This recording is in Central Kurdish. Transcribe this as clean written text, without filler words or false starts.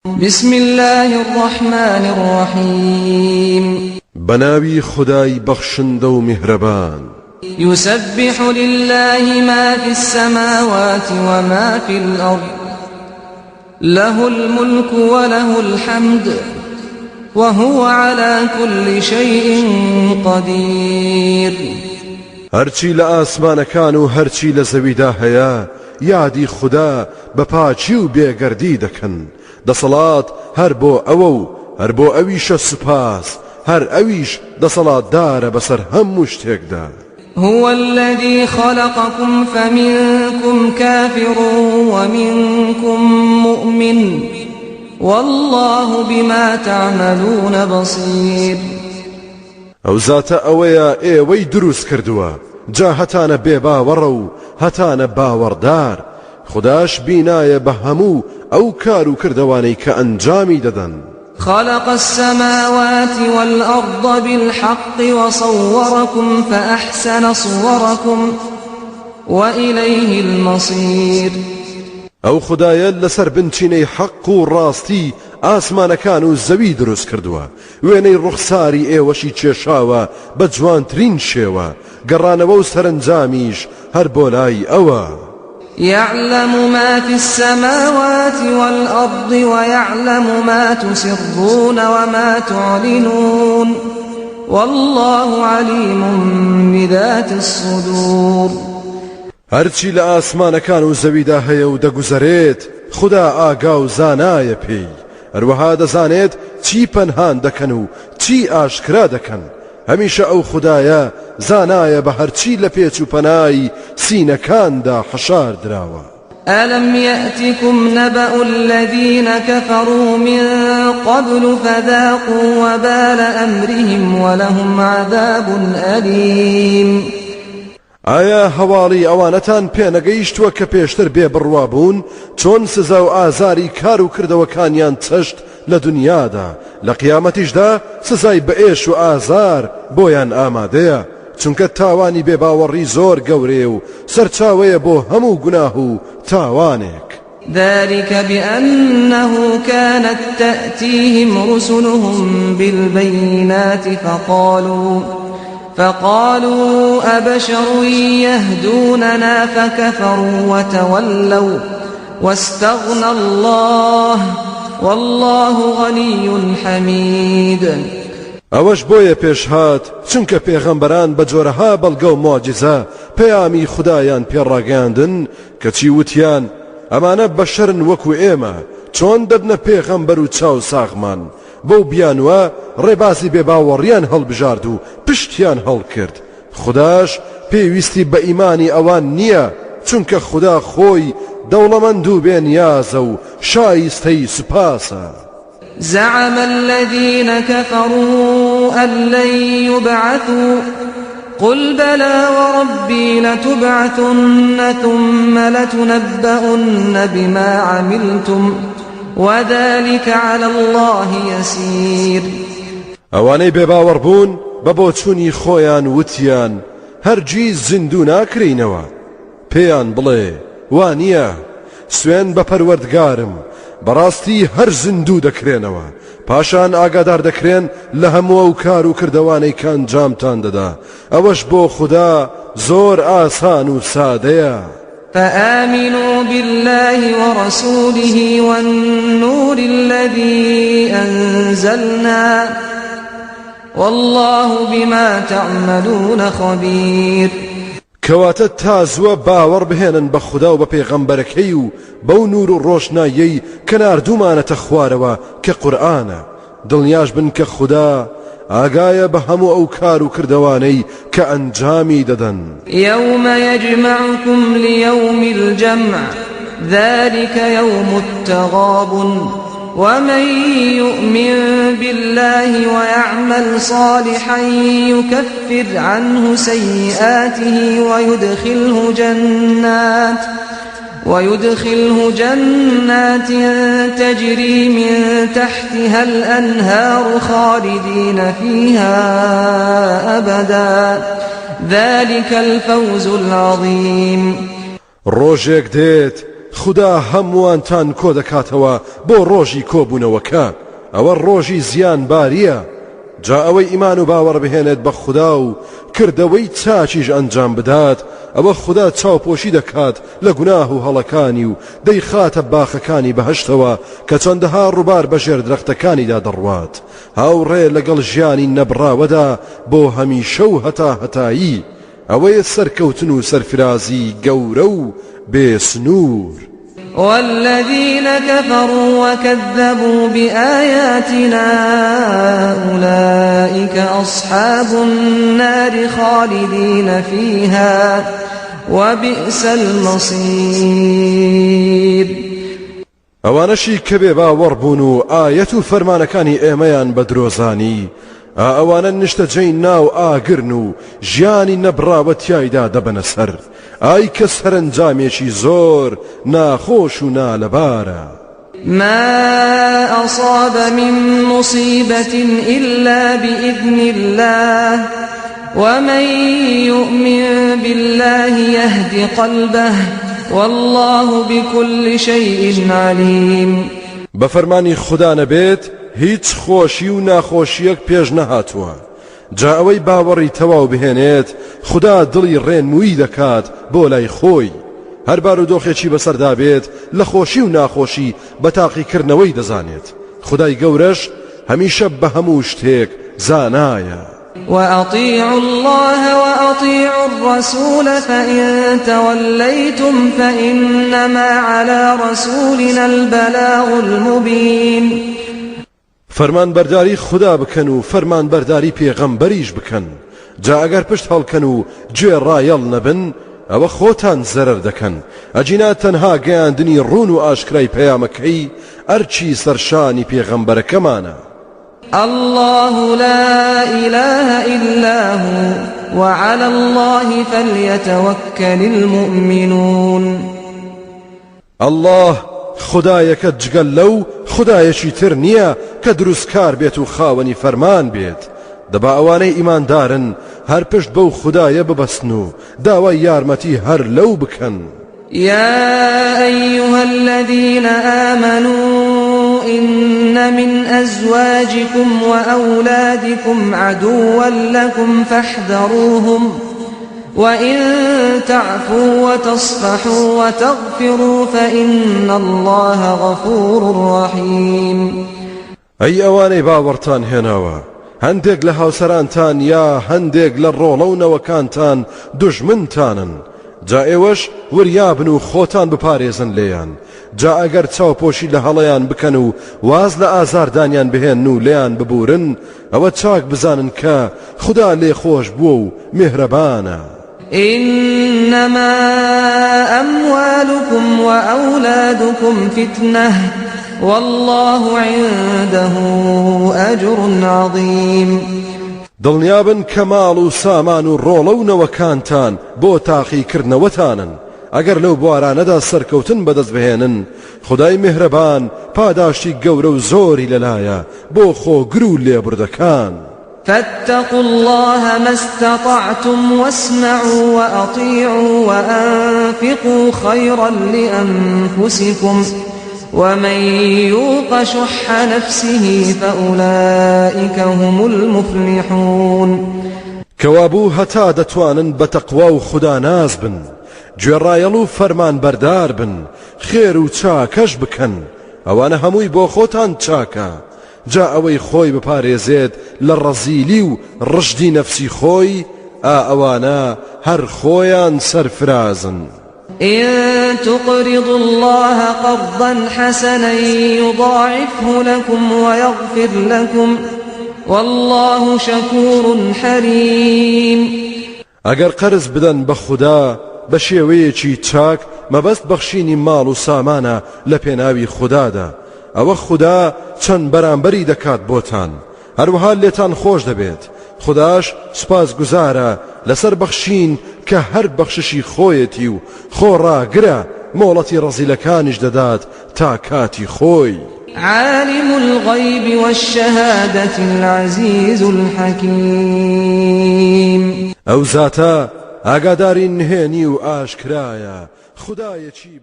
بسم اللە الرحمن الرحیم. بەناوی خودای بەخشندە و میهرەبان. یسبح للە ما فی السماوات وما فی الارض له الملک وله الحمد وهو علی کل شیء قدیر. هەرچی لە ئاسمانەکان و هەرچی لە زەویدا هەیە یادی خودا بە پاکی و بێگەردی دەکەن، دەسەڵات هەر بۆ ئەوە و هەر بۆ ئەویشە سوپاس، هەر ئەویش دەسەڵاتدارە بەسەر هەموو شتێکدا. هو الذی خلقکم فمنکم کافر ومنکم مؤمن واللە بما تعملون بصیر. ئەو زاتە ئەوەیە ئێوەی دروست کردووە، جا هەتانە بێباوەڕە و هەتانە باوەڕدار، خوداش بینایە بە هەموو ئەو کار و کردەوانەی کە ئەنجامی دەدەن. خلق السماوات والأرض بالحق وصوركم فأحسن صوركم وإليه المصير. ئەو خودایە لەسەر بنچینەی حەق و ڕاستی ئاسمانەکان و زەوی دروست کردووە، وێنەی ڕوخساری ئێوەشی کێشاوە بە جوانترین شێوە، گەڕانەوە و سەرەنجامیش هەر بۆ لای ئەوە. یعلم ما فی السماوات والارض ویعلم ما تسرون وما تعلنون واللە علیم بذات الصدور. هەرچی لە ئاسمانەکان و زەویدا هەیە و دەگوزەرێت خودا ئاگا و زانایە پێی، هەروەها دەزانێت چی پەنهان دەکەن و چی ئاشکرا دەکەن، هەمیشە ئەو خودایە زانایە بە هەرچی لە پێچ و پەنای سینەکاندا حەشار دراوە. ألم یأتکم نبأ الذین کفروا من قبل فذاقوا وبال أمرهم ولهم عذاب ألیم. ئایا هەواڵی ئەوانەتان پێنەگەیشتووە کە پێشتر بێ بڕوا بوون چۆن سزا و ئازاری کار و کردەوەکانیان چەشت لە دونیادا، لە قیامەتیشدا سزای بەئێش و ئازار بۆیان ئامادەیە، چونکە تاوانی بێ باوەڕی زۆر گەورەیە و سەرچاوەیە بۆ هەموو گوناه و تاوانێک. ذلک بأنه كانت تأتیهم رسلهم بالبینات فقالوا فقالوا أبشر يهدوننا فكفروا وتولوا واستغنی اللە واللە غنی حمید. ئەوەش بۆیە پێش هات چونکە پێغەمبەران بە جۆرەها بەڵگە و موعجیزە پەیامی خودایان پێ ڕاگەیاندن کەچی وتیان ئەمانە بەشەرن وەکو ئێمە چۆن دەبنە پێغەمبەر و چاو ساغمان بەو بیانوە ڕێبازی بێباوەڕیان هەڵبژارد و پشتیان هەڵکرد خوداش پێویستی بە ئیمانی ئەوان نییە، چونکە خودا خۆی دەوڵەمەند و بێ نیازە و شایستەی سوپاسە. زعم الذین کفروا ان لن یبعثوا قل بلی وربی لتبعثن ثم لتنبؤن بما عملتم وذلک علی اللە یسیر. ئەوانەی بێباوەڕ بوون بە بۆچوونی خۆیان وتیان هەرگیز زیندوو ناکرێینەوە، پێیان بڵێ، وانییە، سوێند بە پەروەردگارم، بەڕاستی هەر زیندوو دەکرێنەوە، پاشان ئاگادار دەکرێن لە هەموو ئەو کار و کردەوانەی کە ئەنجامتان دەدا، ئەوەش بۆ خودا زۆر ئاسان و سادەیە. فآمنوا باللە ورسوله والنور الذی أنزلنا واللە بما تعملون خبیر. کەواتە تا زووە باوەڕ بهێنن بە خودا و بە پێغەمبەرەکەی و بەو نور و ڕۆشناییەی کە ناردوومانەتە خوارەوە کە قورئانە، دڵنیاش بن کە خودا ئاگایە بە هەموو ئەو کار و کردەوانەی کە ئەنجامی دەدەن. یوم یجمعکم لیوم الجمع ذلک یوم التغابن ومن یؤمن باللە ویعمل صالحا یکفر عنه سیئاته ویدخله جنات ویدخله جنات تجری من تحتها الانهار خالدین فیها ابدا ذلک الفوز العظیم. ڕۆژێک دێت خودا هەمووانتان کۆدەکاتەوە بۆ ڕۆژی کۆبوونەوەکە، ئەوە ڕۆژی زیانبارییە، جا ئەوەی ئیمان و باوەڕ بهێنێت بە خودا و کردەوەی چاکیش ئەنجام بدات ئەوە خودا چاوپۆشی دەکات لە گوناه و هەڵەکانی و دەیخاتە باخەکانی بەهەشتەوە کە چەندەها ڕووبار بەژێر درەختەکانیدا دەڕوات هاوڕێ لەگەڵ ژیانی نەبڕاوەدا بۆ هەمیشە و هەتا هەتایی ئەوەیە سەرکەوتن و سەرفرازی گەورە و بێ سنوور. والذین كفروا وكذبوا بآیاتنا أولئک أصحاب النار خالدین فیها وبئس المصیر. ئەوانەشی کە بێ باوەڕ بوون و ئایەت و فەرمانەکانی ئێمەیان بە درۆ زانی، ئا ئەوانە نیشتەجێی ناو ئاگرن و ژیانی نەبڕاوە تیایدا دەبەنە سەر، ئای کە سەرەنجامێکی زۆر ناخۆش و نالەبارە. ما أصاب من مصیبة إلا بإذن الله ومن یؤمن باللە یهد قلبه واللە بکل شیء علیم. بە فەرمانی خودا نەبێت هیچ خۆشی و ناخۆشییەک پێش نەهاتووە، جا ئەوەی باوەڕی تەواو بهێنێت خودا دڵی ڕێنموویی دەکات بۆ لای خۆی، هەر بارودۆخێکی بەسەردا بێت لە خۆشی و ناخۆشی بە تاقیکردنەوەی دەزانێت، خودای گەورەش هەمیشە بە هەموو شتێک زانایە. وأطیعوا اللە وأطیعوا الرسول فإن تولیتم فإنما علی رسولنا البلاغ المبین. فەرمانبەرداری خودا بکەن و فەرمانبەرداری پێغەمبەریش بکەن، جا ئەگەر پشت هەڵکەن و گوێ ڕایەڵ نەبن ئەوە خۆتان زەرەر دەکەن، ئەگینا تەنها گەیاندنی ڕوون و ئاشکرای پەیامەکەی ئەرکی سەرشانی پێغەمبەرەکەمانە. اللە لا الە الا هو وعلی اللە فلیتوکل المومنون. اللە خودایەکە جگە لەو خودایەکی تر نییە کە دروستکار بێت و خاوەنی فەرمان بێت، دەبا ئەوانەی ئیماندارن هەر پشت بەو خودایە ببەستن و داوای یارمەتی هەر لەو بکەن. یا ایها الذین آمنوا ان من ازواجکم وأولادکم عدوا لکم فاحذروهم وإن تعفوا وتصفحوا وتغفروا فإن الله غفور رحیم. ئەی ئەوانەی باوەڕتان هێناوە، هەندێک لە هاوسەرانتان یا هەندێک لە ڕۆڵە و نەوەکانتان دوژمنتانن، جا ئێوەش وریابن و خۆتان بپارێزن لێیان، جا ئەگەر چاوپۆشی لە هەڵەیان بکەن و واز لە ئازاردانیان بهێنن و لێیان ببورن، ئەوە چاک بزانن کە خودا لێخۆشبووە و میهرەبانە. انما اموالکم واولادکم فتنە واللە عنده اجر عظیم. دڵنیابن کە ماڵ و سامان و ڕۆڵە و نەوەکانتان بۆ تاقیکردنەوەتانن، ئەگەر لەو بوارانەدا سەرکەوتن بەدەست بهێنن، خودای میهرەبان پاداشتی گەورە و زۆری لەلایە بۆ خۆگر و لێبوردەکان. فاتقوا اللە ما استطعتم واسمعوا وأطیعوا وأنفقوا خیرا لأنفسکم ومن یوق شح نفسه فأولئک هم المفلحون. کەوابوو هەتا دەتوانن بە تەقوا و خوداناس بن، گوێڕایەڵ و فەرمانبەردار بن، خێر و چاکەش بکەن، ئەوانە هەمووی بۆ خۆتان چاکە، جا ئەوەی خۆی بپارێزێت لە ڕەزیلی و ڕژدی نەفسی خۆی، ئا ئەوانە هەر خۆیان سەرفرازن. إن تقرضوا الله قرضا حسنا يضاعفه لكم ويغفر لكم والله شكور حليم. ئەگەر قەرز بدەن بە خودا بە شێوەیەکی چاک مەبەست بەخشینی ماڵ و سامانە لە پێناوی خودادا ئەوە خودا چەند بەرامبەری دەکات بۆتان هەروەها لێتان خۆش دەبێت خوداش سوپاسگوزارە لەسەر بەخشین کە هەر بەخششی خۆیەتی و خۆڕاگرە مۆڵەتی ڕەزیلەکانیش دەدات تا کاتی خۆی. عالم الغیب والشهادة العزیز الحکیم. ئەو زاتە ئاگاداری نهێنی و ئاشکرایە، خودایەکی.